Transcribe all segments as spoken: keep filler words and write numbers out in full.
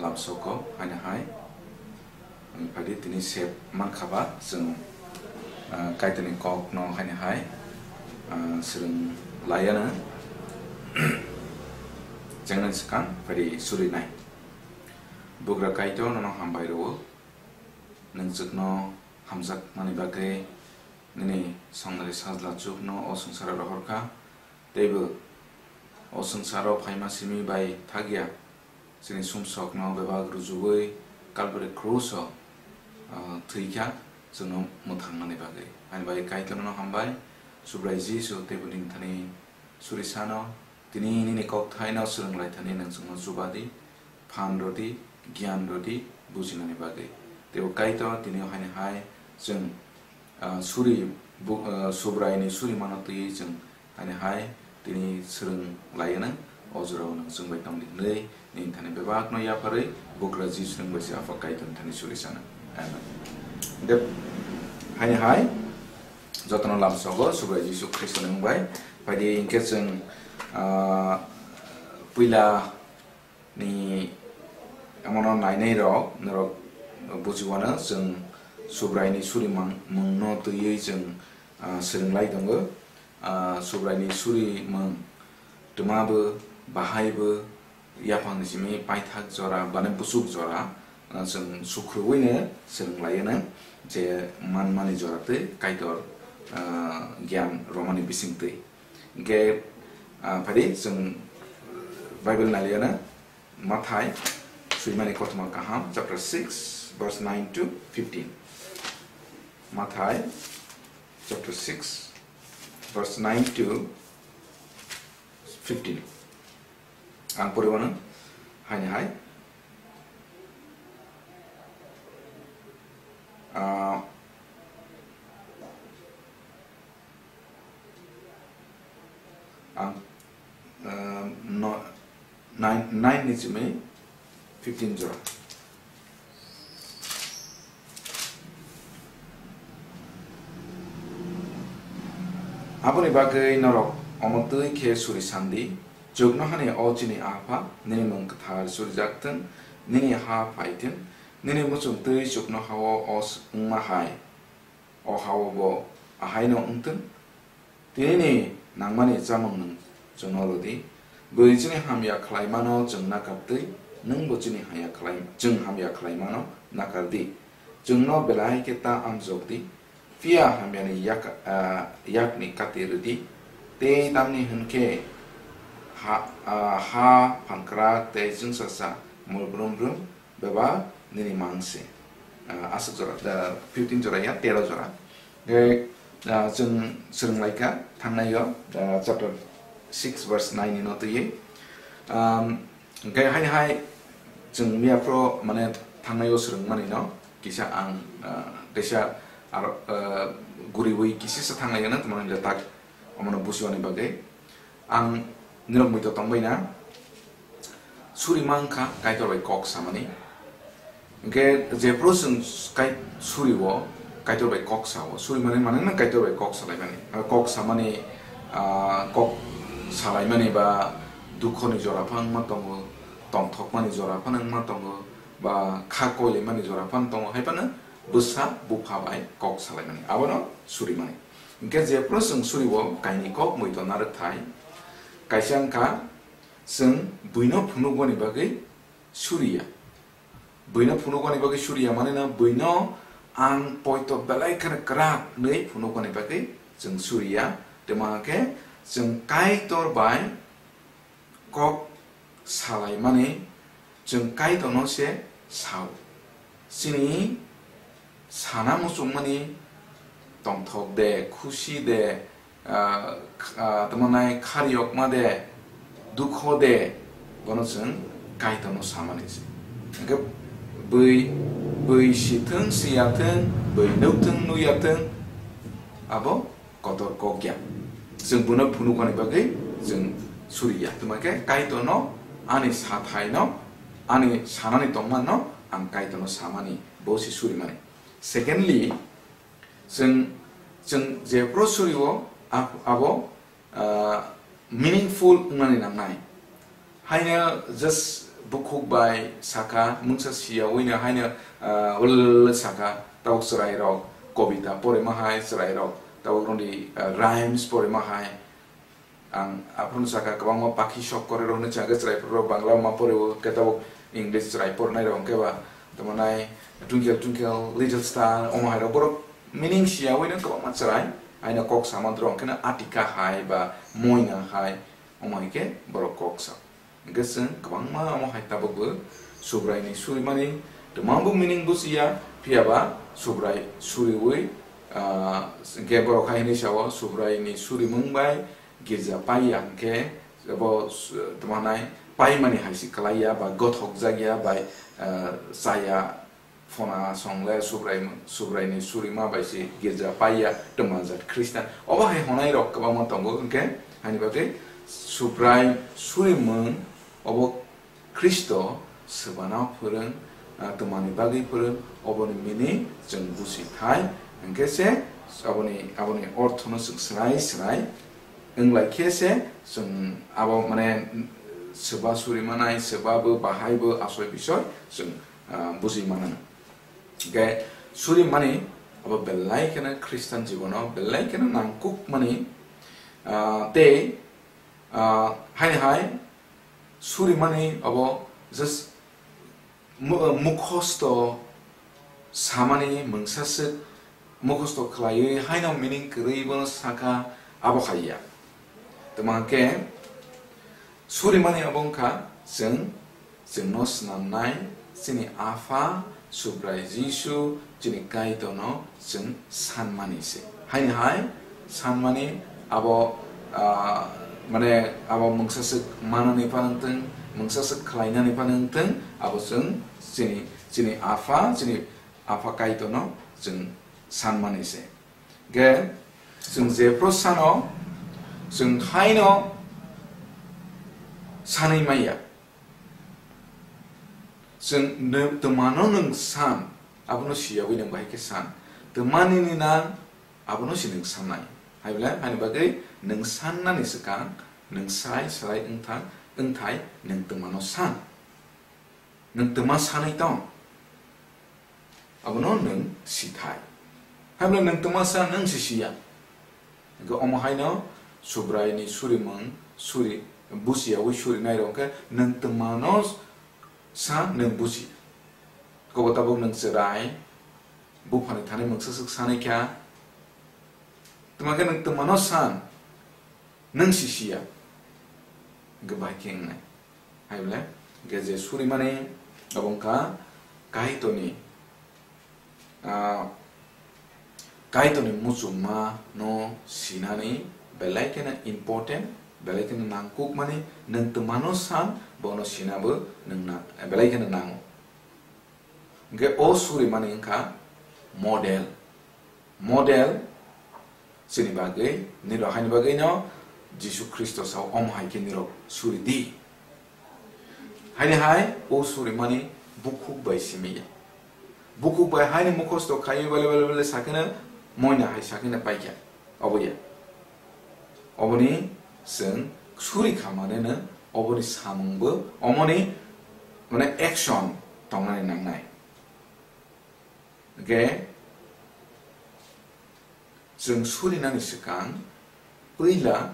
Lamsoko haino hai, wng phaidi tini sep mankha ba chwng, ah, Kaitorni kokno haino hai, ah, swrwng laiano. Chengnani swkang phaidi surinai. Bugra Kaitor, nono hambai rwo, nwng chwkno hamjakmani bagwi nini songnari sajla chukno o swngcharo rohorkha, teibo o swngcharo phaima simi bai thakya chini sumsokno bebak rujugwi Calvary cross-o, ah, thwikha chwngno mwthangnani bagwi. Ani bagwi Kaitorno hambai, Subrai Jisu teibo nini thani surisano, tini nini kokthaino swrwng lai thani nwng chwngno chuba di, phan rw di, giyan rw di, bujinani bagwi. Teibo Kaitor tini haino hai chwng, ah, suri bu-, ah, Subraini surimano twiwi chwng haino hai tini swrwng laiano, o jorao nwng chwng bai tong di hwnwi nini thani bebakno yapharwi Bugra Jisu nwng bai se Apha Kaitorni thani surisano. Amen. Tei haino hai jotono lamsogo Subrai Jisu Khristoni wng bai. Phaidi hinkhe chwng, ah, puila ni omono nainai rok, norok bujiwano chwng Subraini surimung, mungno twiwi chwng, ah, swrwng lai tongo. Ah, Subraini surimung twmabo, bahaibo, yaphangni simi paithak jora, bani buchuk jora, ah, chwng sukhruwino swrwng laiano je manmani jora tei Kaitor, ah, giyan romani bisingtwi. Hinkhe, ah, phaidi chwng Bible naliano. Mathai, Swimani Kothoma Kaham, chapter six, verse nine to fifteen. Mathai, chapter six, verse nine to fifteen. Ang poriwano, haini hai. Ah, Ang, eh, no, nine, nine ni simi fifteen jora. Aboni bagwi norok omo twi khe suri sandi, chuknohani o chini Apha, nini mung kwthar surijak thung, nini ha phai thung, nini muchung twi chuknoha-o os wngma hai. O ha-o bo ahaino wng thung. Tinini nangmani chamung nwng chwngno rw di. Bwrwi chini hamya khlaimano chwng nakar twi, nwngbo chini hamya khlai-, chwng hamya khlaimano nakar di. Chwngno belai khe ta amjok di, phiya hamyani yak, ah, yakni kati rw di. Tei tamni hwn khe ha, ah, ha phankrak tei chwngsacha mul brum brum. Bebak nini mang se. Ah, aswk jora, ah, fifteen jora ya, tero jora. Hwnkhe, ah, chwng swrwng lai kha thangnai o, ah, chapter six verse nine ni no twiwi. Um, hwnkhe haini hai chwng miya phro mane thangnai o swrwng mani no kisa ang, ah, kaisa aro, ah, guriwi kisisa thangnai o no tongmani le tak omono busiwani bagwi. Ang nirok muitok tongbai na, suri mankha Kaitor bai kok samani. Hwnkhe jephru chwng kai-, suri o Kaitor bai kok sao, suri mani mane nang Kaitor bai kok salai mani. Ah, kok samani, ah, kok salai mani ba dukho ni jora phano wngma tongo, tongthok mani jora phano wngma tongo, ba kha koi lai mani jora phano tongo, hai phano bwsa bupha bai kok salai mani. Abono suri mani. Hwnkhe jephru chwng suri o kainwi kok muitok narwk thai, kaisa wngkha chwng buino phunukmani bagwi suriya. Buino phunukmani bagwi suriya, manino buino ang poito belai kheno kwrak hwnwi phunukmani bagwi chwng suriya. Tei ma khe chwng Kaitor bai kok salaimani chwng Kaitorno se sao. Chini sana muchungmani tongthok de, khusi de, ah, kh-, ah, tamo nai khariyokma de, dukho de, bono chwng Kaitorno samani se. Hwnkhe bui, bui sithwng, siyathwng, bui nukthwng, nuyathwng, abo kotor kok ya. Chwng bono phunukmani bagwi chwng suriya. Tamo khe Kaitorno ani sathaino, ani sanani tongmanno ang Kaitorno samani, bo se surimani. Secondly, chwng, chwng jephru suri o, ab-, abo, ah, meaningful wngnani nangnai. Haino just bukhuk bai saka, mungsa siyawi no haino, ah, ul saka, tabuk chwrai rok kobita porima hai, chwrai rok tabuk roni, ah, rhymes porima hai. Ang aphuru saka kwbangma pakhi sok kore rok hinwi chwngkhe chwrai phuru rok Bangla ma pore o, khe tabuk English chwrai pornai rok hwnkhe ba tamo nai Twinkle Twinkle Little Star, omo hai rok borok meaning siyawi no kwbangma chwrai haino kok sama rok hwnkhe no atika hai ba moina hai, omo hai khe borok kok sa. Hwnkhe chwng kwbangma omo hai tabukbo Subraini surimani twmangbo meaning bujiya, phiyaba Subrai suriwi, ah, hwnkhe borok hai hwnwi sao, Subraini surimung bai girja paiya hwnkhe bo su-, tamo nai paimani hai se kwlaiya ba gothokjakya bai, ah, chaya. Phona songle Subrai, Subraini surima bai se girja paiya twmajak Khristan. Obo hai honai rok kwbangma tongo, hwnkhe haini bagwi Subrai surimung obo Khristo swbana phwrwng, ah, twmani bagwi phwrwng, oboni meaning chwng busi thai, hwnkhe se aboni, aboni orthono chwng swrai swrai wng lai khe se chwng abo mane swba suri manai, swba bo bahai bo asoi bisoi chwng ah, bujui mano. Hwnkhe surimani abo belai kheno Khristan jibono belai kheno nangkukmani, ah, tei, ah, hai hai surimani abo just mu-, mukhosto samani mungsaswk mukhosto khlaiwi haino meaning kwrwi bono sakha, abo hai ya. Tamo hwnkhe surimani abo wngkha chwng, chwngno snamnai chini Apha Subrai Jisu, chini Kaitorno chwng sanmani se. Haini hai sanmani abo, ah, mane abo mungsaswk manani phanangtwng, mungsaswk khlainani phanangtwng, abo chwng chini, chini Apha, chini Apha Kaitorno chwng sanmani se. Ge chwng jephru sano, chwng haino sanwi manya. Chwng nw-, twmano nwng san, abono siyagwi nwng bahai khe san. Twma nini nang, abono se nwng sannai. Hai belai, haini bagwi nwng sannani swkang, nwng sai, sai wngthang, wngthai nwng twmano san. Nwng twma sanwi tong? Abono nwng sithai. Hai belai nwng twma sa nwng si siya. Hwnkhe omo haino Subraini surimung, suri, busiyawi surinai rok khe nwng twmano sa nwng busi. Kobo tabuk nwng chwrai, buphani thani mungsaswk sanwi kha. Twma khe nwng twmano san nwng si siya. Hwnkhe bahai khe wngnai. Hai belai, hwnkhe je surimani abo wngkha Kaitorni, ah, Kaitorni muchungma no sinani belai kheno important, belai kheno nangkukmani, nwng twmano san bono sinabo nwng na-, belai kheno nango. Hwnkhe o surimani wngkha model. Model chini bagwi, nirok haini bagwino Jisu Khristo sao, "Omo hai khe nirok suri di." Haini hai o surimani bukhuk bai simi ya. Bukhuk bai haini mukhosto khaiwi bele bele bele sakheno moina hai sakheno paikha. Obo ya. Oboni chwng suri kha maneno, oboni samungbo, omoni mane action tongnani nangnai. Hwnkhe chwng surinani swkang puila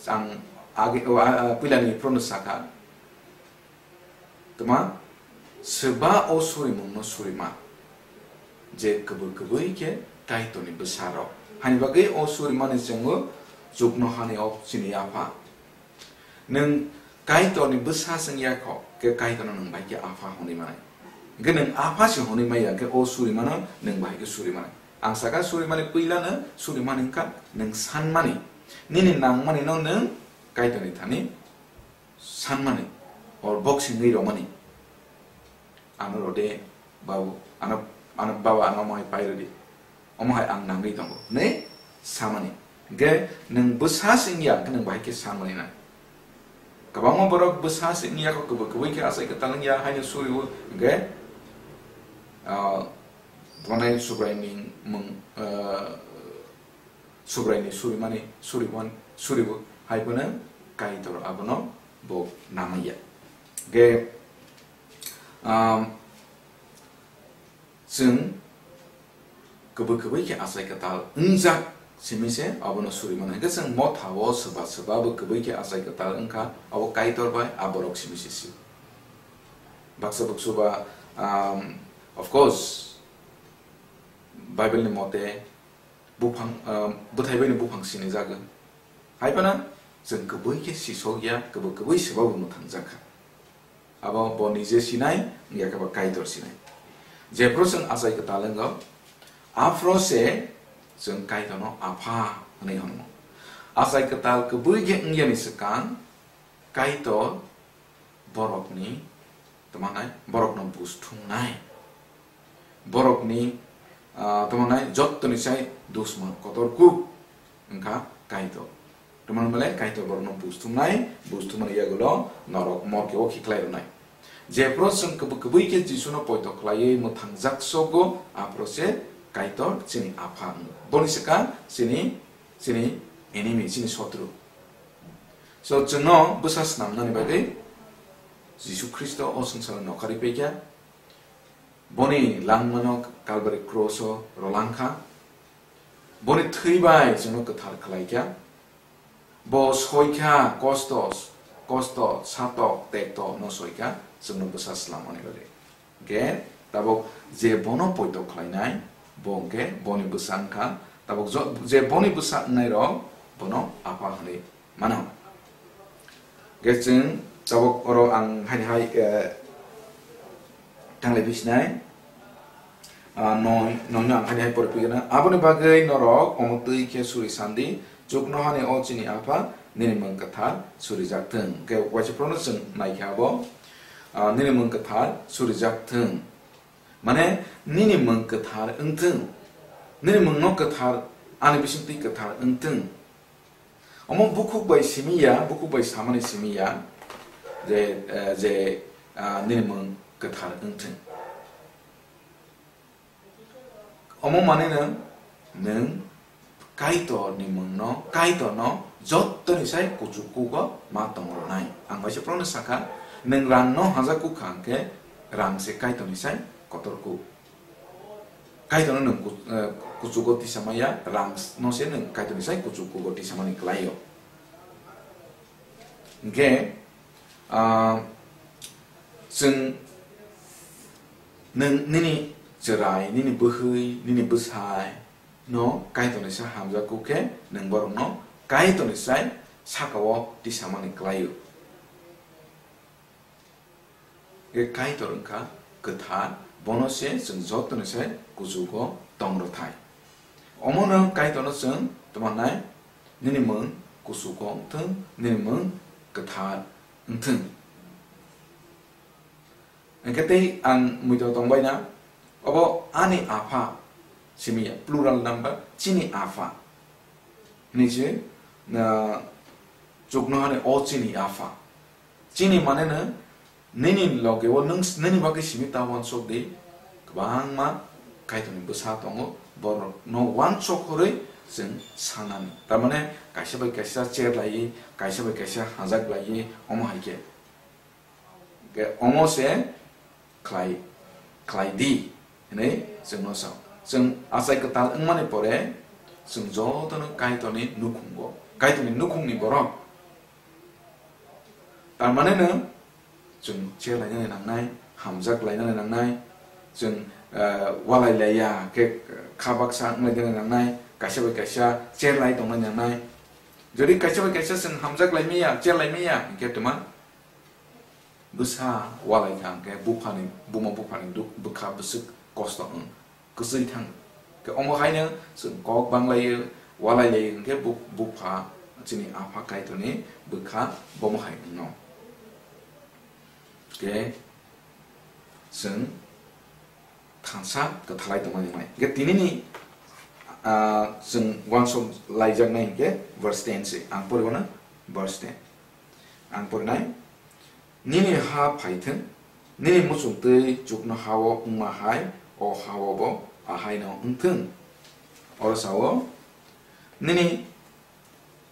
ang age, o, a, a, puilani phrono sakha, twma, swba o surimungno surima, je kwbwi kwbwi khe Kaitorni bwsarok. Haini bagwi o surimani chwngno chuknohani o chini Apha. Nwng Kaitorni bwsa se wngya kho, khe Kaitorno nwng bai khe Apha hwnwi manai. Hwnkhe nwng Apha se hwnwi manya, khe o surimano nwng bai khe suri manai. Ang sakha surimani puilano surimani wngkha nwng sanmani. Nini nangmanino nwng Kaitorni thani sanmani, or boxing wi romani. Ano rode, babu, ano, ano baba, ano omo hai pai rodi. Omo hai ang nangwi tongo, hwnwi samani. Hwnkhe nwng bwsa se wngya, hwnkhe nwng bahai khe samani nang. Kwbangma borok bwsa se wngya kho, kwbwi kwbwi khe achai kwtal wngya, haino suri o, hwnkhe, ah, tamo nai Subraini mung, ah, Subraini surimani, suribo, suribo, hai phano Kaitor abono bo namaya. Ge, um, chwng kwbwi kwbwi khe achai kwtal wngjak simi se abono suri mano. Hinkhe chwng motha o swba swba bo kwbwi khe achai kwtal wngkha, abo Kaitor bai a borok simi se si. Baksa buksu ba, um, of course, Bible ni mote buphang, um, bwthai bai ni buphang sini jagwi. Hai phano chwng kwbwi khe sisok ya, kwbwi kwbwi swba bo mwthang jakha. Abo bo nije sinai, wngya khe bo Kaitor sinai. Jephru chwng achai kwtal wngo, aphro se chwng Kaitorno Apha hwnwi hwnmo. Achai kwtal kwbwi khe wngyani swkang Kaitor borokni, tamo nai, borokno buj thumnai. Borokni, ah, tamo nai, jottoni sai dusman kotor kuk wngkha Kaitor. Tamo nai bole Kaitor borokno buj thumnai, buj thumani yagulo norok morke o khiklai rwnai. Jephru chwng kwbwi kwbwi khe Jisuno poito khlaiwi mwthang jak sogo, aphro se Kaitor chini Apha wngo. Boni swkang chini, chini enemy, chini sotru. So, chwngno bwsa snamnani bagwi Jisu Khristo o swngcharo nokharwi paikha. Boni langmano Calvary cross o rolangkha. Boni thwi bai chwngno kwthar khlaikha. Bo soikha kosto, kosto, satok, tekto no soikha, chwngno bwsa slamani bagwi. Hwnkhe tabuk je bono poito khlainai, bo hwnkhe boni bwsa wngkha. Tabuk jo-, je boni bwsa wngnai rok bono Apha hwnwi mano. Hwnkhe chwng tabuk oro ang haini hai, eh, thanglai bisinai, ah, noi, noino ang haini hai pori pigana. Aboni bagwi norok omo twi khe suri sandi, chuknohani o chini Apha, nini mung kwthar surijak thung. Hwnkhe waisa phorono chwng naikhe abo, ah, nini mung kwthar surijak thung. Mane, nini mung kwthar wngthung. Nini mungno kwthar, ani bisingtwi kwthar wngthung. Omo bukhuk bai simi ya, bukhuk bai samani simi ya, je, eh, je, ah, nini mung kwthar wngthung. Omo manwi nwng, nwng Kaitorni mungno, Kaitorno jottoni sai kuchuk kugo ma tong rwnai. Ang waisa phorono sakha, nwng rangno hamjak kuk kha hwnkhe rang se Kaitorni sai kotor kuk. Kaitorno nwng ku-, eh, kuchugo tisa maya, rangno se nwng Kaitorni sai kuchuk kugo tisamani kwlaio. Hwnkhe, ah, chwng nwng nini chwrai, nini bwhwi, nini bwsai no Kaitorni sai hamjak kuk khe nwng borokno Kaitorni sai sakao tisamani kwlaio. Khe Kaitor wngkha kwthar, bono se chwng jottoni sai kuchugo tong rwthai. Omono Kaitorno chwng tamo nai, nini mung kuchugo wngthung, nini mung kwthar wngthung. Hwnkhe tei ang muido tongbaina, obo ani Apha, simi ya, plural number, chini Apha. Hwnwi se, na, chuknohani o chini Apha. Chini mane no nini loge o nwng s-, nini bagwi simi ta uansuk di, kwbangma Kaitorni bwsa tongo, borokno uansuk hwrwi chwng sanani. Tar mane kaisa bai kaisa cher laiwi, kaisa bai kaisa hajak laiwi, omo hai khe. Khe omo se khlai, khlai di hwnwi chwngno sao. Chwng achai kwtal wngmani pore chwng jotono Kaitorni nukhungo, Kaitorni nukhungni borok. Tar mane no chwng cher lainani nangnai, hamjak lainani nangnai, chwng, eh, walai laiya khe kha baksa wng lainani nangnai, kaisa bai kaisa cher lai tong lainani nangnai. Jodi kaisa bai kaisa chwng hamjak lai maya, cher lai maya, hwnkhe twma bwsa walai kha hwnkhe buphani, buma buphani duk-, bwkha bwswk kosto wng, kwchwi thang. Khe omo haino chwng kok bang lai, walai lai hwnkhe bu-, bupha chini Apha Kaitorni bwkha bomo hai wngno. Khe chwng thansa kwthalai tongmani wngnai. Hwnkhe tinini, ah, chwng uansuk laijaknai hwnkhe verse ten se. Ang poribo na verse ten. Ang porinai, "Nini ha phaithwng, nini muchungtwi chuknoha-o wngma hai o ha-o bo ahaino wngthwng." Oro sao, "Nini,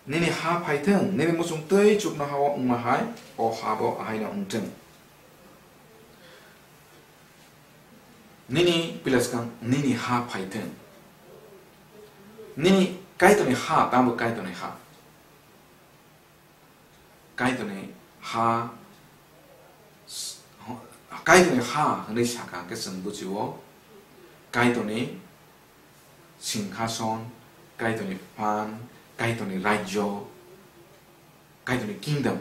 nini ha phaithwng, nini muchungtwi chuknoha-o wngma hai o ha bo ahaino wngthwng." Nini pilaskang nini ha phaithwng. Nini Kaitorni ha, tamo Kaitorni ha. Kaitorni ha, s-, ho-, Kaitorni ha hwnwi sakha hwnkhe chwng bujio, Kaitorni singhason, Kaitorni phan, Kaitorni rajyo, Kaitorni kingdom.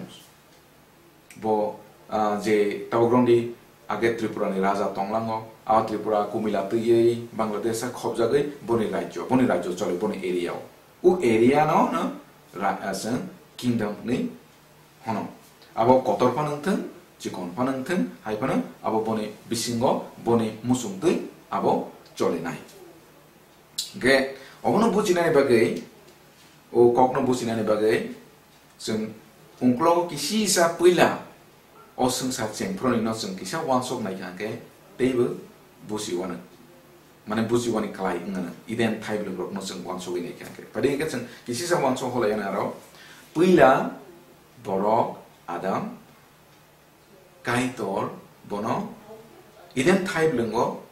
Bo, ah, je tabuk romdi age Tripura ni raja tonglango, a Tripura kumila twiwi Bangladesh a khobjagwi boni rajyo, boni rajyo chole, boni area o. U area no, no ra-, ah, chwng kingdom hwnwi hono. Abo kotor phano wngthwng, chikon phano wngthwng, hai phano abo boni bisingo boni muchungtwi abo cholinai. Hwnkhe obono bujinani bagwi, o kokno bujinani bagwi chwng ungklogo kisisa puila o swngchar chengphronino chwng kisa uansuk naikha hwnkhe teibo bujiwano, mane bujiwani kwlai wngmano, Eden thaibrwkrokno chwng uansugwi naikha hwnkhe. Phadi hwnkhe chwng kisisa uansuk holaiyano aro puila borok Adam Kaitor bono Eden thaibrwngo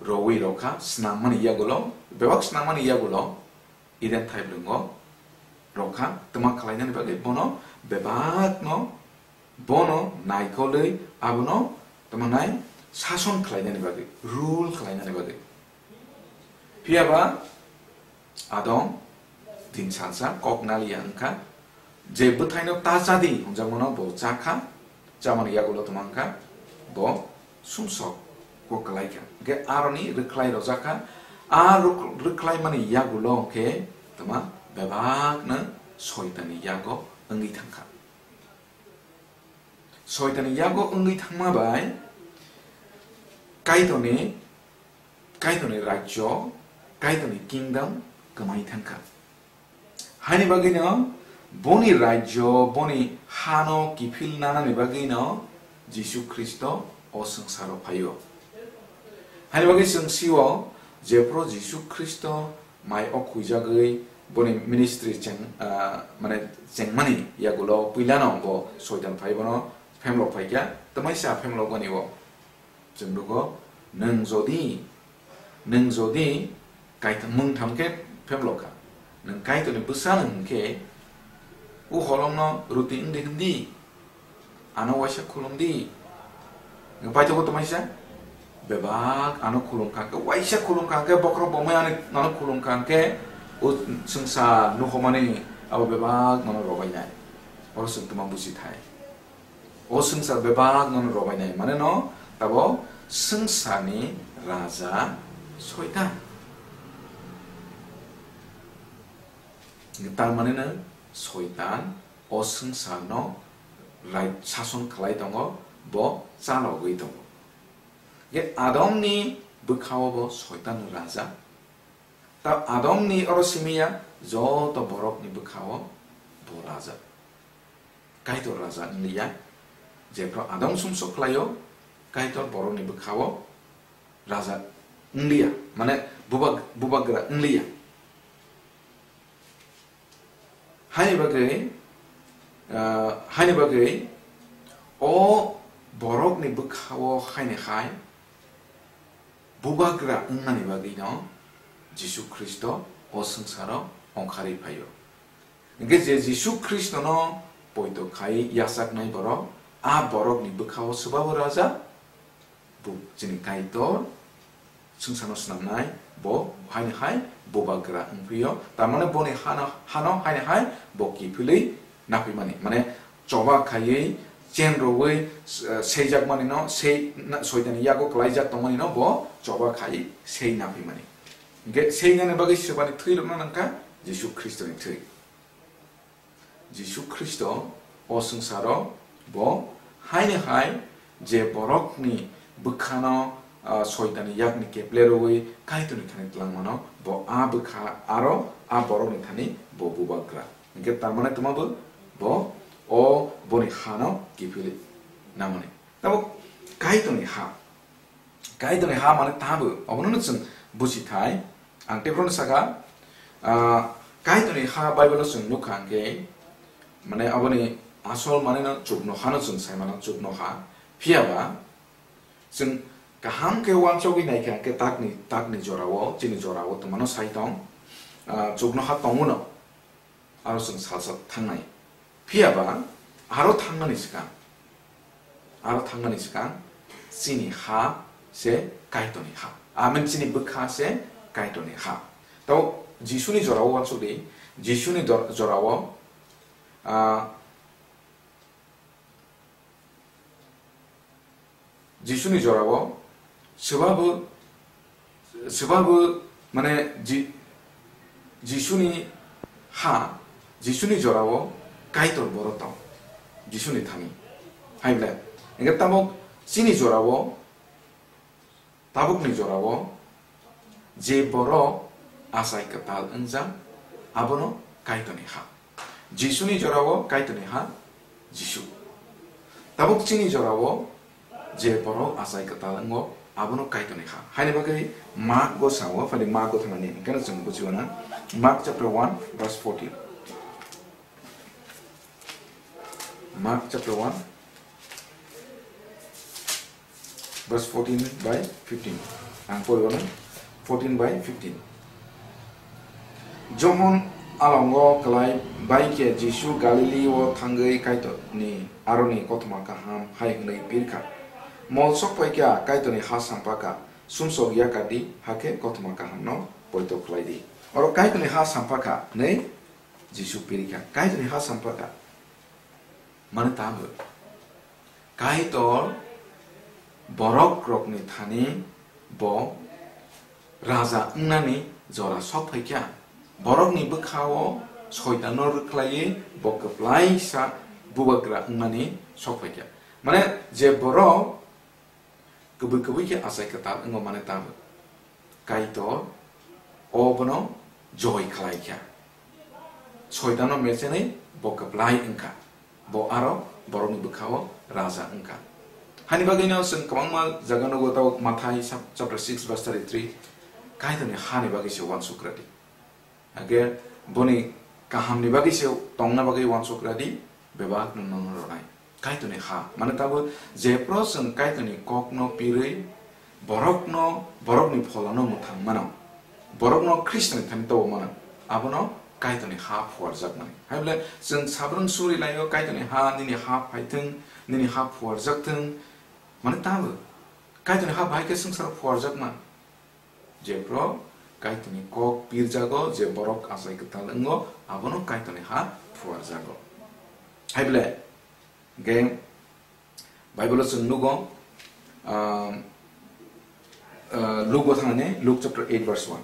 rowi rokha, snamani yagulo, bebak snamani yagulo Eden thaibrwngo rokha, twma khlainani bagwi bono bebakno, bono naikolwi abono tamo nai sason khlainani bagwi, rule khlainani bagwi. Phiya ba Adam din salsa kok naliya wngkha, je bwthaino ta chadi hwnjakmano bo chakha, chamani yagulo twma wngkha, bo sumsok bo kwlaikha. Hwnkhe aroni rwkhlai rojakha, a rwk-, rwkhlaimani yagulo hwnkhe twma bebakno Soitanni yago wngwi thangkha. Soitanni yago wngwi thangma bai Kaitorni, Kaitorni rajyo, Kaitorni kingdom kwmai thangkha. Haini bagwino boni rajyo, boni hano kiphil nanani bagwino Jisu Khristo o swngcharo phaio. Haini bagwi chwng sio, jephru Jisu Khristo mai o khuijagwi boni ministry cheng, ah, mane chengmani yagulo puilano bo Soitan phai bono phemlok phaikha, twmaisa phemlok bani o. Chwng rwgo, nwng jodi, nwng jodi kaitham mungtham khe phemlok kha, nwng Kaitorni bwsa nwng hwnkhe, u holongno ruti wngdi hwndi, ano waisa khulumdi. Nwng paithago twmaisa? Bebak ano khulumkha hwnkhe, waisa khulumkha hwnkhe, bokhorok bomai ano, ano khulumkha hwnkhe, o swngchar nukhomani abo bebak nono robainai. Oro chwng twma buji thai. O swngchar bebak nono robainai, mane no tabo swngcharni raja Soitan. Tar mane no Soitan o swngcharno rai sason khlai tongo, bo chalogwi tongo. Ge Adamni bwkhao bo Soitan raja. Ta Adamni oro simi ya, joto borokni bwkhao bo raja. Kaitor raja wngya, jephru Adam sumsok khlaio, Kaitor borokni bwkhao raja wngya, mane bubag-, bubagra wngya. Haini bagwi, ah, haini bagwi o borokni bwkhao haini hai bubagra wngnani bagwino Jisu Khristo o swngcharo ongkharwi phaio. Hwnkhe je Jisu Khristono poito khai yachaknai borok, a borokni bwkhao swbabo raja, bo chini Kaitor, swngcharno snamnai, bo haini hai bubagra wngphio, tamani boni hano, hano haini hai bo kiphilwi naphimani, mane choba khaiwi, chen rwui, eh, seijakmanino, sei, na, Soitanni yago klaijak tongmanino bo choba khai sei naphimani. Hwnkhe seinani bagwi swbani thwi rwna nangkha Jisu Khristoni thwi. Jisu Khristo o swngcharo bo haini hai je borokni bwkhano, ah, Soitanni yakni keple rwui Kaitorni thani twlangmano, bo a bwkha aro a borokni thani bo bubagra. Hwnkhe tamani twmabo bo o boni hano kiphilwi namani. Tabuk Kaitorni ha. Kaitorni ha mane tabo, obono no chwng buji thai. Ang tei phano saka, ah, Kaitorni ha Bible-o chwng nukha hwnkhe, mane aboni asol mane no chuknoha no chwng sai mano, chuknoha. Phiya ba chwng Kaham khe uansugwi naikha hwnkhe takni, takni jorao, chini jorao twmano sai tong, ah, chuknoha tongo no, aro chwng salsa thangnai. Phiya ba aro thangnani swkang, aro thangnani swkang chini ha se Kaitorni ha. I mean, chini bwkha se Kaitorni ha. Tamo Jisuni jorao uansuk di, Jisuni dor-, jorao, ah, Jisuni jorao swbabo, swbabo mane Ji-, Jisuni ha, Jisuni jorao Kaitor borok tong, Jisuni thani. Hai ble, hingke tabuk chini jorao, tabukni jorao je borok achai kwtal wngjak, abono Kaitorni ha. Jisuni jorao Kaitorni ha Jisu. Tabuk chini jorao je borok achai kwtal wngo, abono Kaitorni ha. Haini bagwi Mark go sao, phali Mark go thangnani, hwnkhe no chwng bujigo na. Mark chapter one, verse fourteen. Mark chapter one, verse fourteen by fifteen. Ang poribo na, fourteen by fifteen. Johon alongo kwlai bai khe Jisu Galili o thangwi Kaitorni aroni kothoma kaham hai hwnwi pirkha. Mol sok phaikha, Kaitorni ha sampakha, sumsok yakadi, hakhe kothoma kahamno poito khlaidi. Oro Kaitorni ha sampakha hwnwi Jisu pirikha. Kaitorni ha sampakha. Mane tamo Kaitor borok rokni thani bo raja wngnani jora sok phaikha. Borokni bwkhao soitanno rwkhlaiwi bo kwplaisa bubagra wngnani sok phaikha. Mane je borok kwbwi kwbwi khe achai kwtal wngo mane tamo Kaitor obono joi khlai kha. Soitano mechenwi bo kwplai wngkha. Bo aro borokni bwkhao raja wngkha. Hani bagwino chwng kwbangma jaga nugo, tao Mathai chap-, chapter six verse thirty-three, Kaitorni hani bagwi se uansuk rwdi. Hake boni kahamni bagwi se tongna bagwi uansuk rwdi, bebak nung nung rwnai. Kaitorni ha, mane tabo jephru chwng Kaitorni kokno pirwi borokno, borokni pholano mwthang mano, borokno Khristoni thani tobo mano, abono Kaitorni ha phuarjakmani. Hai bole chwng sabrwng suri laio Kaitorni ha, nini ha phaithwng, nini ha phuarjakthwng, mane tabo Kaitorni ha bahai khe swngcharo phuarjakma. Jephru Kaitorni kok pirjago, je borok achai kwtal wngo, abono Kaitorni ha phuarjago. Hai bole, hingke Bible-o chwng nugo, um, uh, Luke-o thangni, Luke chapter eight verse one.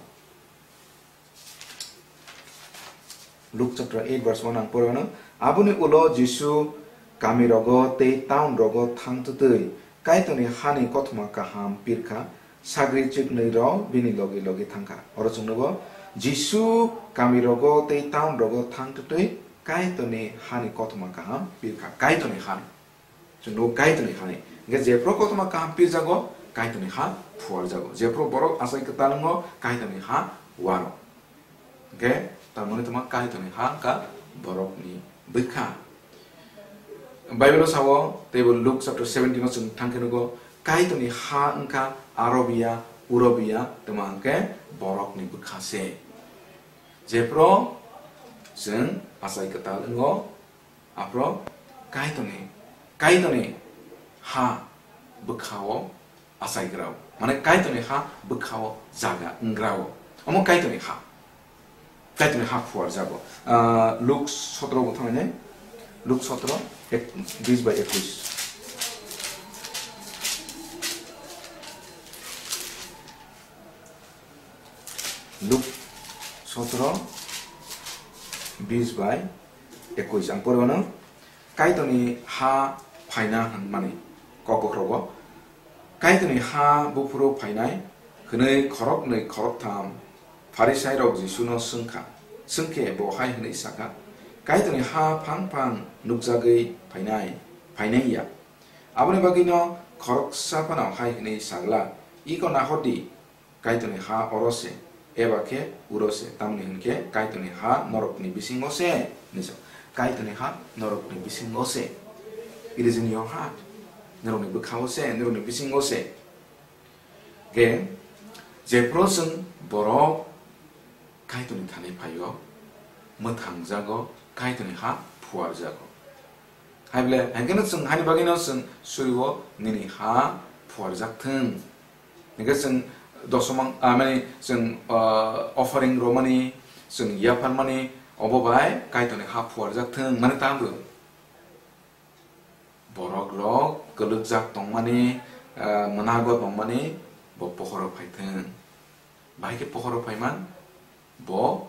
Luke chapter eight verse one ang porwano. Aboni ulo Jisu kami rogo tei town rogo thang twtwi Kaitorni hani kothoma kaham pirkha, sagri chiknwi rok bini logi logi thangkha. Oro chwng nugo, Jisu kami rogo tei town rogo thang twtwi Kaitorni hani kothoma kaham pirkha. Kaitorni hani. Chwng nugo Kaitorni hani. Hingke jephru kothoma kaham pirjago, Kaitorni ha phuarjago. Jephru borok achai kwtal wngo, Kaitorni ha waro. Hingke tamoni tongma Kaitorni ha wngkha borokni bwkha. Bible-o sao, teibo Luke chapter seventeen-o chwng thangkhe nugo, Kaitorni ha wngkha arobiya, urobiya, tongma hingke borokni bwkha se. Jephru chwng achai kwtal wngo, aphro Kaitorni, Kaitorni ha bwkhao achaigrao. Mane Kaitorni ha bwkhao jaga wnggrao. Omo Kaitorni ha. Kaitorni ha phuarjago. Ah, Luke sotro bo thangni. Luke sotro, ek-, bis bai ekwis. Luke sotro, bis bai ekwis. Ang porwano. Kaitorni ha phaina hwnmani kok bokhorogo. Kaitorni ha buphuru phainai hwnwi khoroknwi khoroktham Pharisairok Jisuno swngkha. Swngkhe bo hai hwnwi sakha, Kaitorni ha phang phang nukjagwi phainai, phainai ya. Aboni bagwino khoroksa phano hai hwnwi sagla, Iko nahor di, Kaitorni ha oro se, eba khe uro se, tamni hwn khe Kaitorni ha norokni bisingo se, hinwi sa-, Kaitorni ha norokni bisingo se. It is in your heart. Norokni bwkhao se, norokni bisingo se. Khe jephru chwng borok Kaitorni thani phaio, mwthangjago, Kaitorni ha phuarjago. Haible, haikheno chwng haini bagwino chwng surio nini ha phuarjak thung. Hingkhe chwng dosomang, ah, mani chwng, ah, offering romani, chwng yapharmani, obo bai Kaitorni ha phuarjak thung mani tamo. Borok rok kwlwkjak tongmani, ah, mwnago tongmani bo pohoro phai thung. Bahai khe pohoro phaiman, bo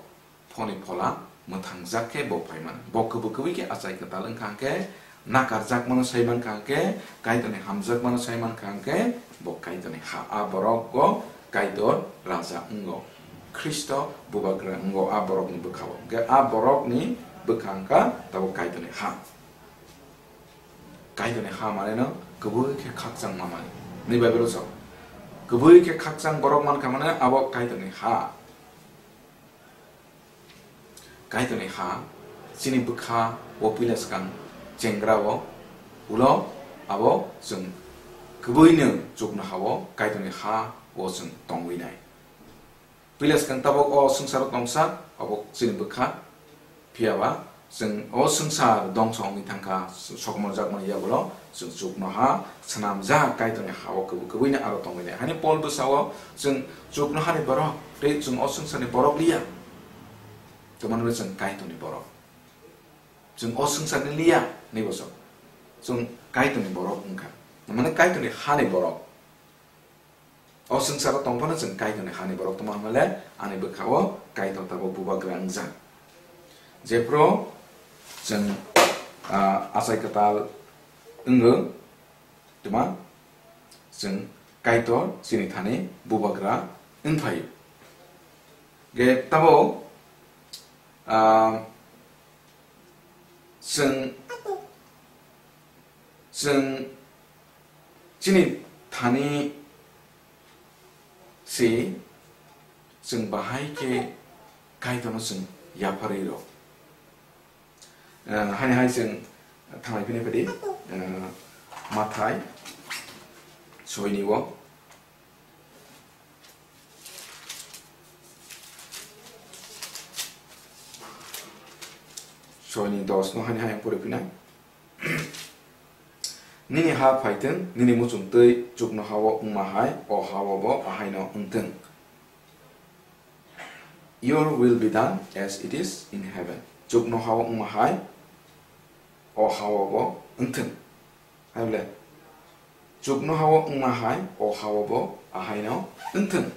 phoni phola mwthangjak khe bo phaiman. Bo kwbwi kwbwi khe achai kwtal wngkha hwnkhe, nakarjakmano saimankha hwnkhe, Kaitorni hamjakmano saimankha hwnkhe, bo Kaitorni ha. A borok go Kaitor raja wngo, Khristo bubagra wngo a borokni bwkhao. Hwnkhe a borokni bwkha wngkha tabuk Kaitorni ha. Kaitorni ha maneno kwbwi khe khakchang mamani. Ni Bible o sao. Kwbwi khe khakchang borok mankha mane abo Kaitorni ha. Kaitorni ha, chini bwkha o puila swkang chengra o, ulo abo chwng kwbwino chuknoha o Kaitorni ha o chwng tongwi nai. Puila swkang tabuk o swngcharo tongsa, abo chini bwkha. Phiya ba, chwng o swngchar dongso wngwi thangkha, sokmorjakmani yagulo chwng chuknoha swnamjak Kaitorni ha-o kwbwi kwbwino aro tongwi nai. Haino Paul bwsa-o chwng chuknohani borok tei chwng o swngcharni borok liya. Tamo hwnwi chwng Kaitorni borok. Chwng o swngcharni liya, hwnwi bo chwng. Chwng Kaitorni borok wngkha. Mane Kaitorni hani borok. O swngcharo tongphano chwng Kaitorni hani borok tongma hwnle ani bwkha-o Kaitor tabuk bubagra wngjak. Jephru chwng, ah, achai kwtal wngo, tuma chwng Kaitor chini thani bubagra wngphaio. Ge tabuk, ah, chwng Chwng chini thani se chwng bahai khe Kaitorno chwng yapharwi rw. Eh, haini hai chwng thanglai phini phadi, eh, Mathai soini o. Soini dos no haini hai ang pori phinai. Nini ha phaithwng, nini muchung twi chuknoha-o wngma hai o ha-o bo ahaino wngthwng. Your will be done as it is in heaven. Chuknoha-o wngma hai o ha-o bo wngthwng. Haible, chuknoha-o wngma hai o ha-o bo ahaino wngthwng.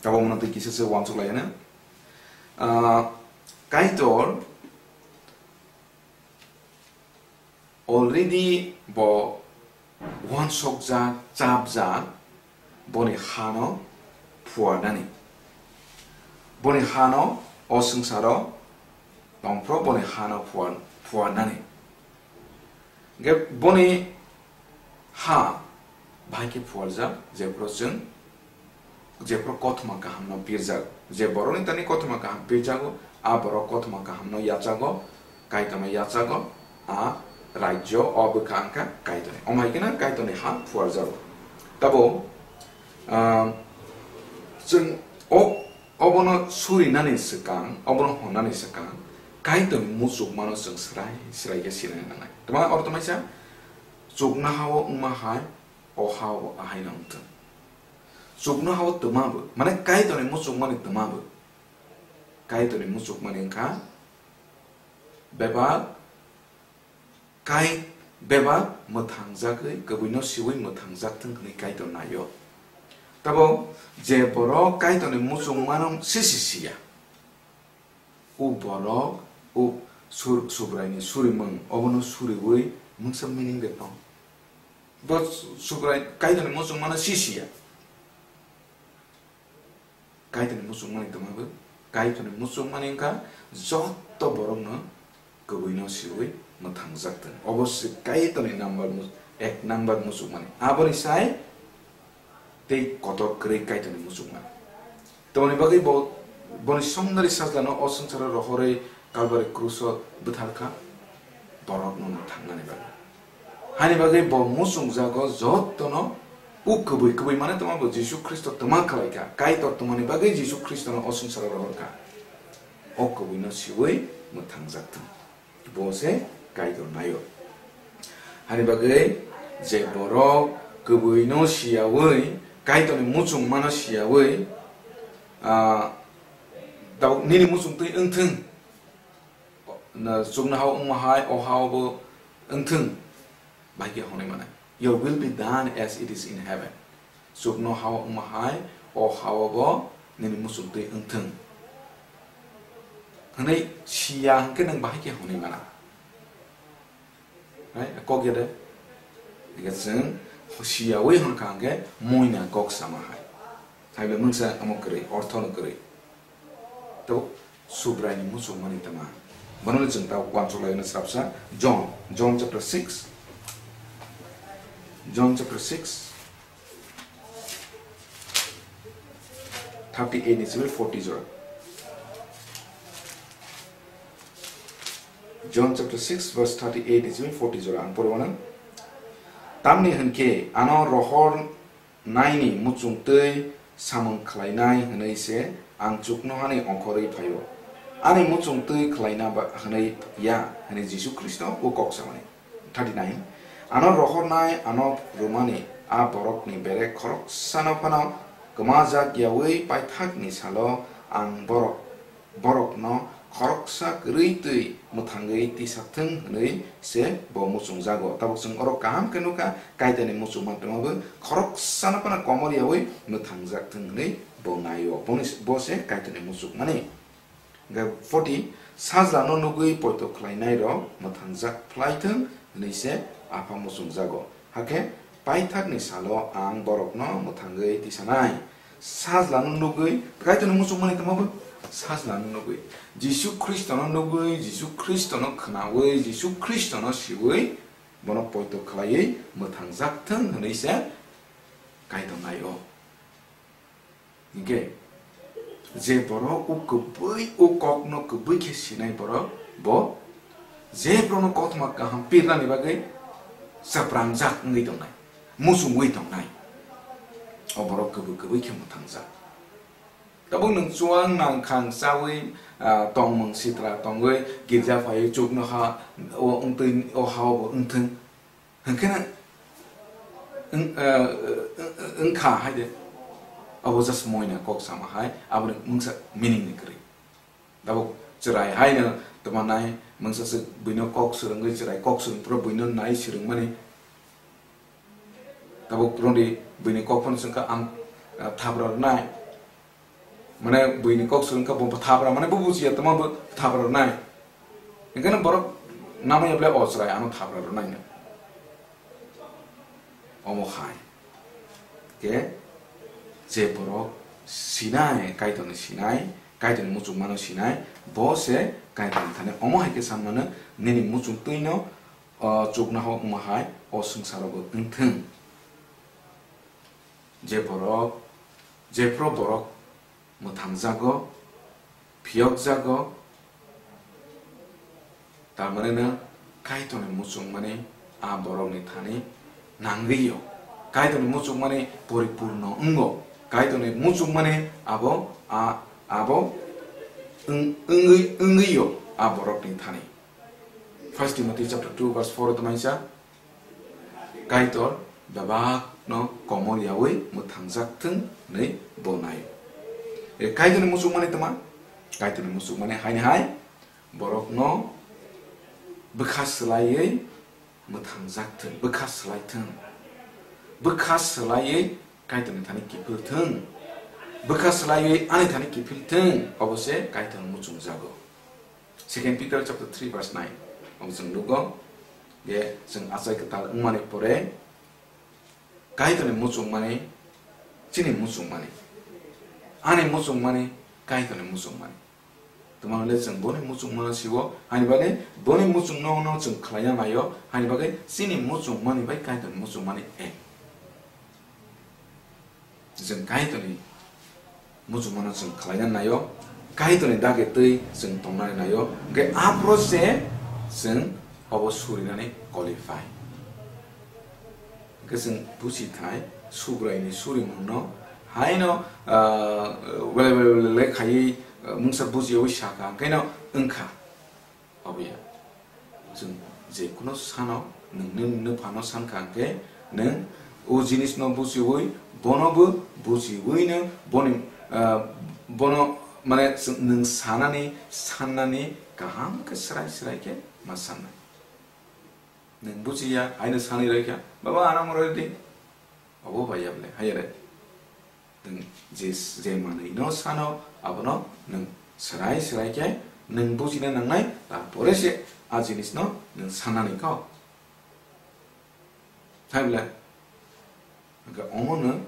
Tabuk mano twi kisa se uansuk lai ano. Ah, Kaitor already bo uansukjak, chapjak, boni hano phuarnani. Boni hano o swngcharo tongphro boni hano phuar-, phuarnani. Hingke boni ha bahai khe phuarjak, jephru chwng, jephru kothoma kahamno pirjak. Je borokni tani kothoma kaham pirjago, a borok kothoma kahamno yachago, Kaitorno yachago, a rajyo o bwkha wngkha Kaitorni. Omo hai kheno Kaitorni ha phuarjago. Tabo, ah, chwng o Obono surinani swkang, obono honnani swkang, Kaitorni muchukmano chwng srai srai khe sinani nangnai. Tma oro tmaisa, chuknoha-o wngma hai, o ha-o bo ahaino wngthwng. Chuknoha-o twma bo, mane Kaitorni muchukmani twma bo. Kaitorni muchukmani wngkha bebak Kai bebak mwthangjagwi kwbwino siui mwthangjak thung hwnwi Kaitor naio. Tabo je borok Kaitorni muchungmano sisi siya, o borok o sur-, Subraini surimung obono suriui mungsa meaning de tong. Bo Subrai Kaitorni muchungmano sisiya. Kaitorni muchungmani twma bo, Kaitorni muchungmani wngkha joto borokno kwbwino siui mwthangjak thung. Obo se Kaitorni number mu-, ek number muchungmani. Aboni sai tei kotor kwrwi Kaitorni muchungmani. Tongni bagwi bo, boni somnari sajlano o swngcharo rohorwi Kalbari kruso bwtharkha borokno mwthangnani bagwi. Hani bagwi bo muchungjago jotono O kwbwi, kwbwi mane tongma bo Jisu Khristo twma khlai kha. Kaitor tongmani bagwi Jisu Khristono o swngcharo rohor kha. O kwbwino siwi mwthangjak thung. Bo se Kaitor naio. Hani bagwi je borok kwbwino siyawi, Kaitorni muchungmano siyawi, ah, tabuk nini muchungtwi wngthung. Na chuknohao wngma hai, o hao bo wngthung. Bahai khe hwnwi mano, "Your will be done as it is in heaven." Chuknohao wngma hai, o hao bo nini muchungtwi wngthung. Hwnwi siya hwnkhe nwng bahai khe hwnwi mano. Hai, kok ya de? Hingke chwng siyawi hwnkha hwnkhe moina kok sama hai. Hai bai mungsa omo kwrwi, orthono kwrwi. Tabuk Subraini muchungmani tama. Bono chwng ta uansuk laina swrapsa John, John chapter six. John chapter six, thirty-eight ni simi forty jora. John chapter six verse thirty-eight ni simi forty jora ang pore mano. Tamni hwnkhe ano rohor naini muchungtwi samung khlainai hwnwi se ang chuknohani ongkhorwi phaio. Ani muchungtwi khlaina ba hwnwi ya hwnwi Jisu Khristo o kok samani. Thirty-nine, ano rohornai ano rwmani a borokni bere khoroksano phano kwmajak yawi paithakni salo ang borok borokno khoroksa kwrwi twi mwthangwi tisathwng hwnwi se bo muchungjago. Tabuk chwng oro kaham khe nukha, Kaitorni muchungma tongmabo khoroksano phano komor yawi mwthangjak thwng hwnwi bo naio. Boni, bo se Kaitorni muchungmani. Hwnkhe forty, sajlano nugwi poito khlainairok mwthangjak phlai thwng hwnwi se Apha muchungjago. Hakhe paithakni salo ang borokno mwthangwi tisanai. Sajlano nugwi, Kaitorni muchungmani tongmabo sajlano nugwi. Jisu Khristono nugwi, Jisu Khristono khnaui, Jisu Khristono siui, bono poito khlaiwi mwthangjak thwng hwnwi se Kaitor naio. Hinkhe, je borok o kwbwi, o kokno kwbwi khe sinai borok, bo je borokno kothoma kaham pirnani bagwi chaprangjak wngwi tongnai, muchungwi tongnai, o borok kwbwi kwbwi khe mwthangjak. Tabuk nwng chuwang nang khang chawi, ah, tongmung sitra tongwi girja phaiwi chuknoha o wngtwi o ha-o bo wngthwng. Hwnkhe na wng, eh, wng, wng, wngkha hai de. Abo just moina kok sama hai, aboni mungsa meaning ni kwrwi. Tabuk chwrai hai no tongma nai, mungsa se buino kok swrwngwi chwrai kok swrwng phuru buino nai swrwngmani. Tabuk rwngdi buini kok phano swngkha ang, eh, thabra rwnai. Mane buini kok swrwng kha bo thapra, mane bo bujiya tongma bo thapra rwnai. Hingkheno borok namaya ble o chwrai ano thapra rwnai no. Omo hai. Khe je borok sinai, Kaitorni sinai, Kaitorni muchungmano sinai, bo se Kaitorni thani omo hai khe sanmano nini muchungtwino, o chuknoha wngma hai o swngcharo bo wngthwng. Je borok, jephru borok mwthangjago, phiyokjago, tamani no Kaitorni muchungmani a borokni thani nangwi-o. Kaitorni muchungmani poripurno wngo. Kaitorni muchungmani abo a, abo wng-, wngwi, wngwi-o a borokni thani. First Timothy chapter two verse four o tongmani sa, Kaitor bebakno komor yawi mwthangjak thwng hwnwi bo nai. E, Kaitorni muchungmani tma? Kaitorni muchungmani haini hai borokno bwkha swlaiwi mwthangjak thwng, bwkha swlai thwng, bwkha swlaiwi Kaitorni thani kiphil thwng, bwkha swlaiwi ani thani kiphil thwng, obo se Kaitor muchungjago. Second Peter chapter three verse nine. Omo chwng nugo, je chwng achai kwtal wngmani pore Kaitorni muchungmani, chini muchungmani, ani muchungmani, Kaitorni muchungmani. Tuma hwnle chwng boni muchungmano siwo, ani bagwi boni muchungno no chwng khlaina naio, ani bagwi chini muchungmani bai Kaitorni muchungmani ek. Chwng Kaitorni muchungmano chwng khlaina naio, Kaitorni dagi twi chwng tongnani naio, hwnkhe aphuru se chwng obo surinani qualify. Khe chwng buchi thai, Subraini surimungno haino, ah, wele wele wele le khaiwi, ah, mungsa bujiyawi sakha, hwnkhe no wngkha. Oboya, chwng je kuno sano nwng nini nuphano sankha hwnkhe, nwng o jinisno buchiwi, bonobo buchiwino boni, ah, bono, mane, chwng nwng sanani, sannani kaham khe srai srai khe ma sannai. Nwng buchiya, haino sanwi rwkha, "Baba, ano moro di." Obo bai ya bole, hai re. Nwng je, je manwi no sano, abono nwng srai srai khe nwng bujina nangnai, tarpore se a jinisno nwng sanani kho. Hai bole, hwnkhe omono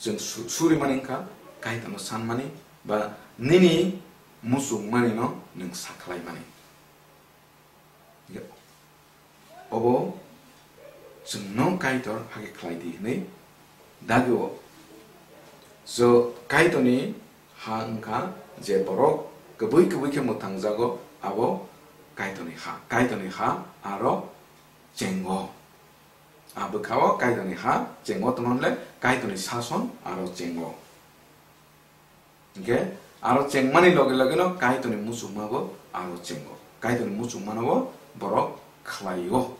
chwng su-, surimani wngkha, Kaitorno sanmani, ba nini muchungmanino nwng sakhlaimani. Obo chwngno Kaitor hakhe khlai di hwnwi dagi-o. So, Kaitorni ha wngkha je borok kwbwi kwbwi khe mwthangjago, abo Kaitorni ha. Kaitorni ha aro chengo. A bwkha-o Kaitorni ha chengo, tamo hwnle Kaitorni sason aro chengo. Hwnkhe aro chengmani loge loge no Kaitorni muchungma bo aro chengo. Kaitorni muchungmano bo borok khlai-o.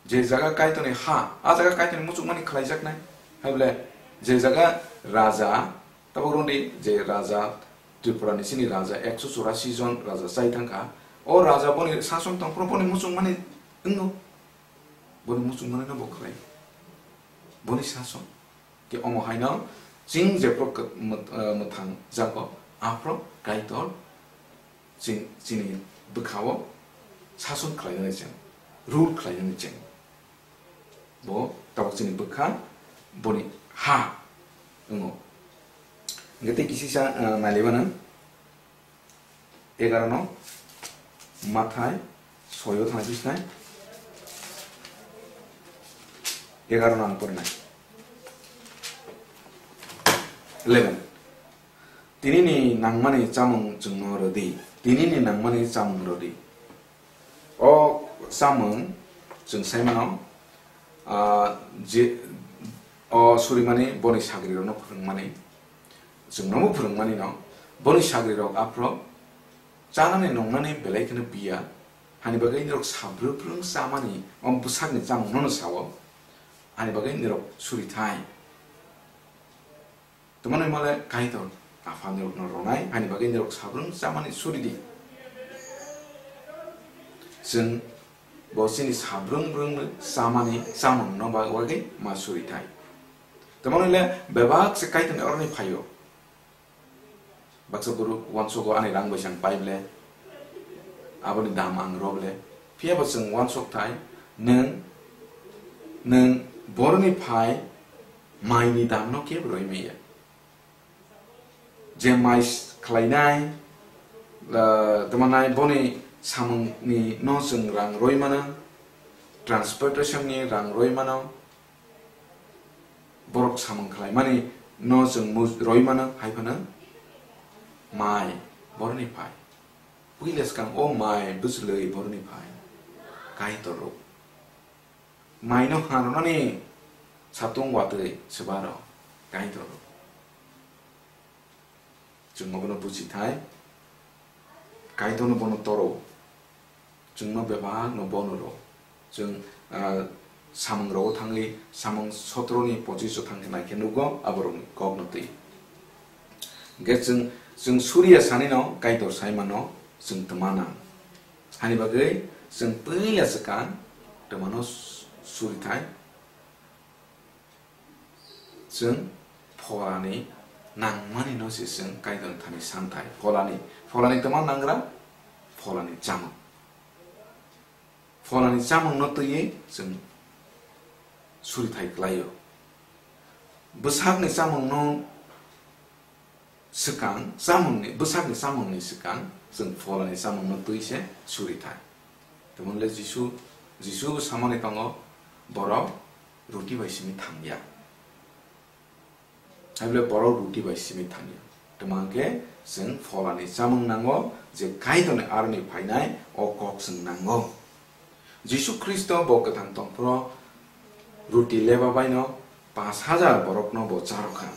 Je jaga Kaitorni ha, a jaga Kaitorni muchungmani khlaijaknai. Hai bole je jaga raja, tabuk rwdi je raja, Tripura ni chini raja ekso churasi jon raja chai thangkha. O raja boni sason tongphuru boni muchungmani wngo. Boni muchungmani no bo khlai. Boni sason. Khe omo haino chwng jephru kw-, mwt-, eh, mwthang jago, aphro Kaitor chwng, chini bwkha-o sason khlainani chwng, rule khlainani chwng. Bo tabuk chini bwkha, boni ha wngo. Hwnkhe tei kisisa, eh, nailaiba nang. Egarono Mathai soyo thang bisnai. Egarono ang porinai. Eleven. Tinini nangmani chamung chwngno rwdi. Tinini nangmani chamung rwdi. O chamung chwng sai mano, ah, je, o surimani boni sagrirokno phwrwngmani, chwngnobo phwrwngmani no, boni sagrirok aphro chanani nungnani belai kheno biya, hani bagwi nirok sabrwng phrwng chamani o bwsakni chamungno no sao, hani bagwi nirok suri thai. Tamo hwnwi mole Kaitor Apha nirokno rwnai, haini bagwi nirok sabrwng chamani suri di. Chwng bo chini sabrwng brwngno chamani chamungno ba-, bagwi ma suri thai. Tamo hwnwi le bebak se Kaitorni oroni phaio. Baksa borok uansogo ani rang bai sang pai ble, aboni dam ang rw ble. Phiya bo chwng uansok thai, nwng, nwng boroni phai maini damno kebo rwi maya. Je mai s-, khlainai, ah, tamo nai boni samungni no chwng rang rwi mano, transportation ni rang rwi mano, borok samung khlaimani no chwng mu-, roi mano, hai phano mai boroni phai. Puila swkang o mai bwchlwi boroni phai. Kaitor rok. Mai no ha rwnani satung watwi swbaro. Kaitor rok. Chwng abono buchi thai, Kaitorno bono toro, chwngno bebakno bono rw. Chwng, ah, samung rogo thangwi, samung sotro ni pochis o thang khe nai khe nugo aborokni kokno twi. Hwnkhe chwng, chwng suriya sanino Kaitor sai mano chwng twma nang. Hani bagwi chwng puila swkang twmano suri thai. Chwng pholani nangmani no se chwng Kaitorni thani santhai. Pholani, pholani twma nangra, pholani chamung. Pholani chamung no twiwi chwng suri thai kwlaio. Bwsakni chamung no swkang chamungni, bwsakni chamungni swkang chwng pholani chamungno twi se suri thai. Tamo le Jisu, Jisu bo samani tongo, borok ruti bai simi thangya. Hai bole borok ruti bai simi thangya. Tamo hwnkhe chwng pholani chamung nango, je Kaitorni aroni phainai o kok chwng nango. Jisu Khristo bo kwthang tongphuru Ruti leba baino panch hajar borokno bo charwkha.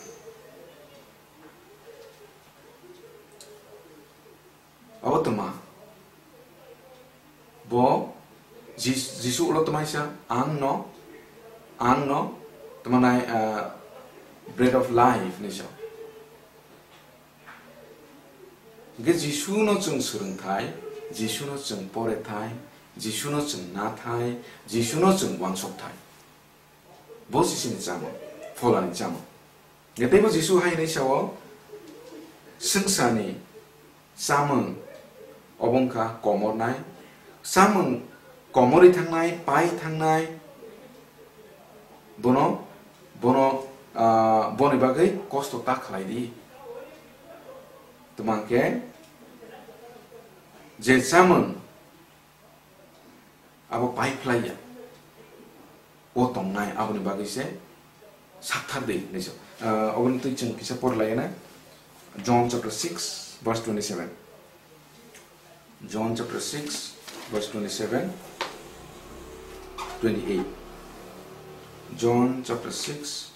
Abo twma? Bo Jis-, Jisu ulo twmaisa, "Ang no, ang no," twmanai, ah, "Bread of life" hinwi sa. Hwnkhe Jisu no chwng swrwngthai, Jisu no chwng porethai, Jisu no chwng nathai, Jisu no chwng uansukthai. Bo sisini chamung, pholani chamung. Hwnkhe teibo Jisu hai hwnwi sao, "Swngcharni chamung obo wngkha komornai, chamung komorwi thangnai, pai thangnai, bono, bono, ah, boni bagwi kosto ta khlai di." Twma hwnkhe je chamung abo pai phlai ya, o tongnai, aboni bagwi se sakthar di hinwi sa. Ah, oboni twi chwng kisa por lai na, John chapter six verse twenty-seven. John chapter six verse twenty-seven, twenty-eight. John chapter six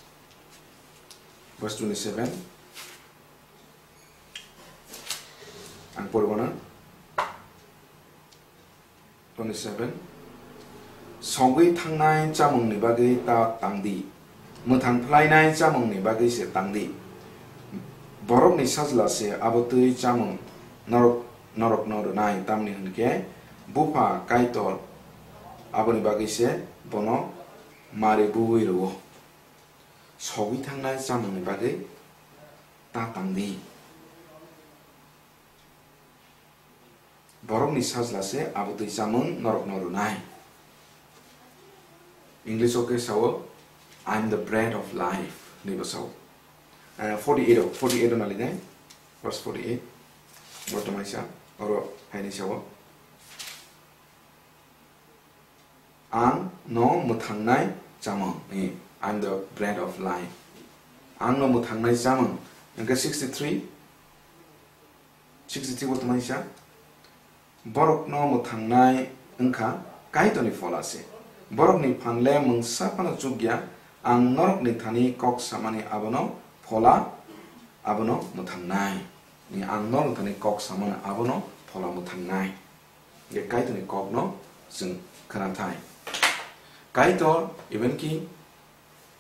verse twenty-seven. Ang poribana. Twenty-seven. Sogwi thangnai chamungni bagwi ta tang di, mwthang phlainai chamungni bagwi se tang di. Borokni Sajla se abo twi chamung norok, norokno rwnai, tamni hwn khe Bupha Kaitor aboni bagwi se bono mari bui rwo. Sogwi thangnai chamungni bagwi ta tang di. Borokni Sajla se abo twi chamung norokno rwnai. English o khe sao, "I am the bread of life," hinwi bo sao. Eh, forty-eight o, forty-eight o nali nai, verse forty-eight. Bo tongmai sa, oro hai ni sao. Ang no mwthangnai chamung, eh, "I am the bread of life." Ang no mwthangnai chamung. Hwnkhe sixty-three, sixty-three bo tongmani sa, "Borok no mwthangnai wngkha Kaitorni phola se. Borokni phan le mungsa phano chukya, ang norokni thani kok samani abono phola, abono mwthangnai." Ni ang norokni thani kok samani abono phola mwthangnai. Hwnkhe Kaitorni kokno chwng khwnathai. Kaitor, even ki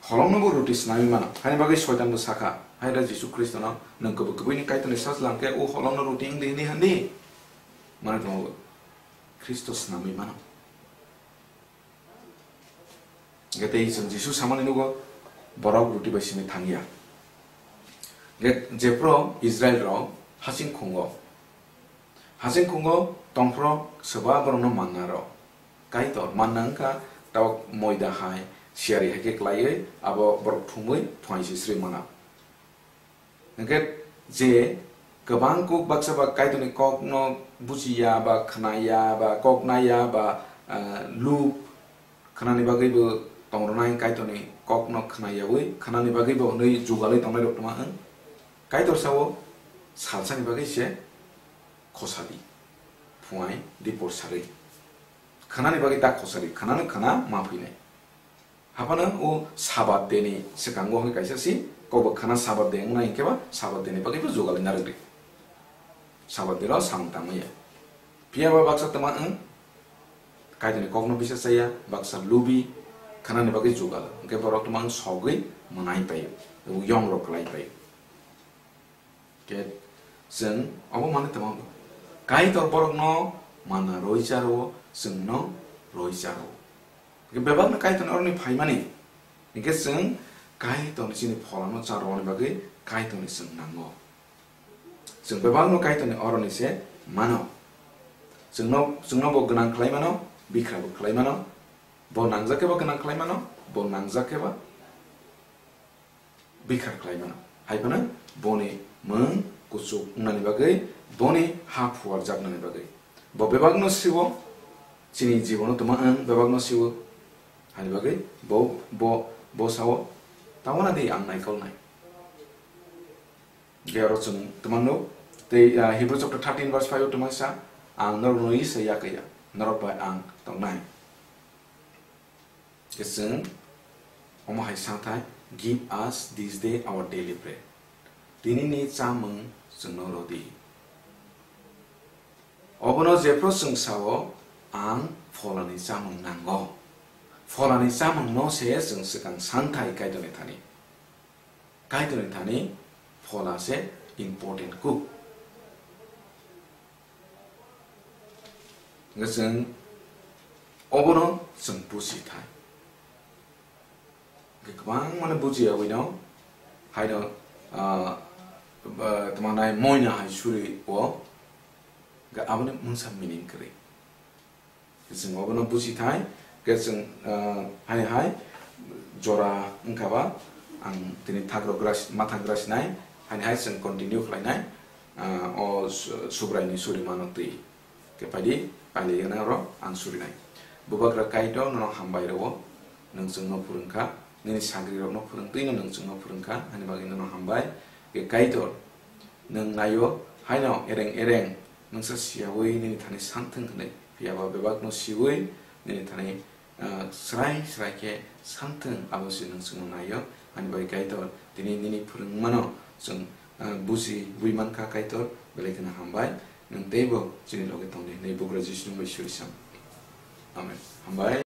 holongno bo ruti snamwi mano. Haini bagwi Soitan bo sakha, "Hai da Jisu Khristono, nwng kwbwi kwbwini Kaitorni Sajla hwnkhe o holongno ruti wng di," hinwi hwn di. Mane tongma bo Khristo snamwi mano. Hwnkhe tei chwng Jisu samani nugo, borok ruti bai simi thangya. Hwnkhe jephru Israel rok hasing khungo, hasing khungo tongphru swba borokno manna rw. Kaitor manna wngkha tabuk moida hai, siyari hai khe klaiwi abo borok thumwi phuaingse srwi mano. Hwnkhe je kwbang kuk baksa ba Kaitorni kokno bujiya ba khnaya ba kok naiya ba, ah, lub khnani bagwi bo tongronai, Kaitorni kokno khnayawi khnani bagwi bo hwnwi jugalwi tongnai rok tongma wng. Kaitor sao, "Salsani bagwi se khosa di, phuai di porsarwi. Khnani bagwi ta khosa di, khnano khna ma phinai." Haphano o Sabat deni swkango hwnwi kaisa si kokbo khna Sabat de wngnai hwnkhe ba Sabat deni bagwi bo jugalwi narwk di. Sabat dero samung tangmaya. Phiya ba baksa twma wng, Kaitorni kokno bisa chaya, baksa lubi, khnani bagwi jugal. Hwnkhe borok twma wng sogwi mwnai paio, yong rok klai paio. Khe chwng obo manwi tongma Kaitor borokno manna roi cha rwo, chwngno roi cha rwo. Hwnkhe bebakno Kaitorni oroni phaimani, hwnkhe chwng Kaitorni chini pholano cha rwani bagwi Kaitorni chwng nango. Chwng bebakno Kaitorni oroni se mano. Chwngno, chwngno bo gwnang khlai mano, bikra bo khlai mano, bo nangjak khe bo gwnang khlai mano, bo nangjak khe bo bikra khlai mano. Hai phano boni mung kuchuk wngnani bagwi, boni ha phuarjaknani bagwi. Bo bebakno siwo, chini jibono tongma wng bebakno siwo. Hani bagwi bo, bo, bo sao, "Tabona di ang naikolnai." Hwnkhe oro chwng twmano tei, ah, Hebrew chapter thirteen verse five o twmai sa, "Ang norokno isa yakaya, norok bai ang tongnai." Hwnkhe chwng Omo hai sathai, "Give us this day our daily bread." Tinini chamung chwngno rw di. Obono jephru chwng sao, "Ang pholani chamung nango." Pholani chamungno se chwng swkang santhai Kaitorni thani. Kaitorni thani phola se important kuk. Hwnkhe chwng obono chwng buji thai. Hwnkhe kwbangmano bujiya wino, haino, ah, ba, tamo nai moina hai suri o, hwnkhe aboni mungsa meaning kwrwi. Chwng obono buji thai, hwnkhe chwng, ah, haini hai jora wngkha ba, ang tini thak rok gras-, ma thak grasi nai, haini hai chwng continue khlai nai, ah, o su-, Subraini suri mano twi. Khe phaidi, pailai gana rok ang suri nai. Bubagra Kaitor, nono hambai rwo, nwng chwngno phwrwng kha, nini sagri rokno phwrwng twino nwng chwngno phwrwng kha, ani bagwi nono hambai. Khe Kaitor, nwng naio, haino ereng ereng, nwngsa siyaui nini thani santhwng hwnwi, phiyaba bebakno siui nini thani, ah, srai srai khe santhwng, abo se nwng chwngno naio. Ani bagwi Kaitor, tini nini phwrwngmano chwng, ah, bujiui mankha Kaitor, belai kheno hambai. Nwng teibo chini loge tongdi hwnwi Bubagra Jisuni mungwi suri sam. Amen. Hambai.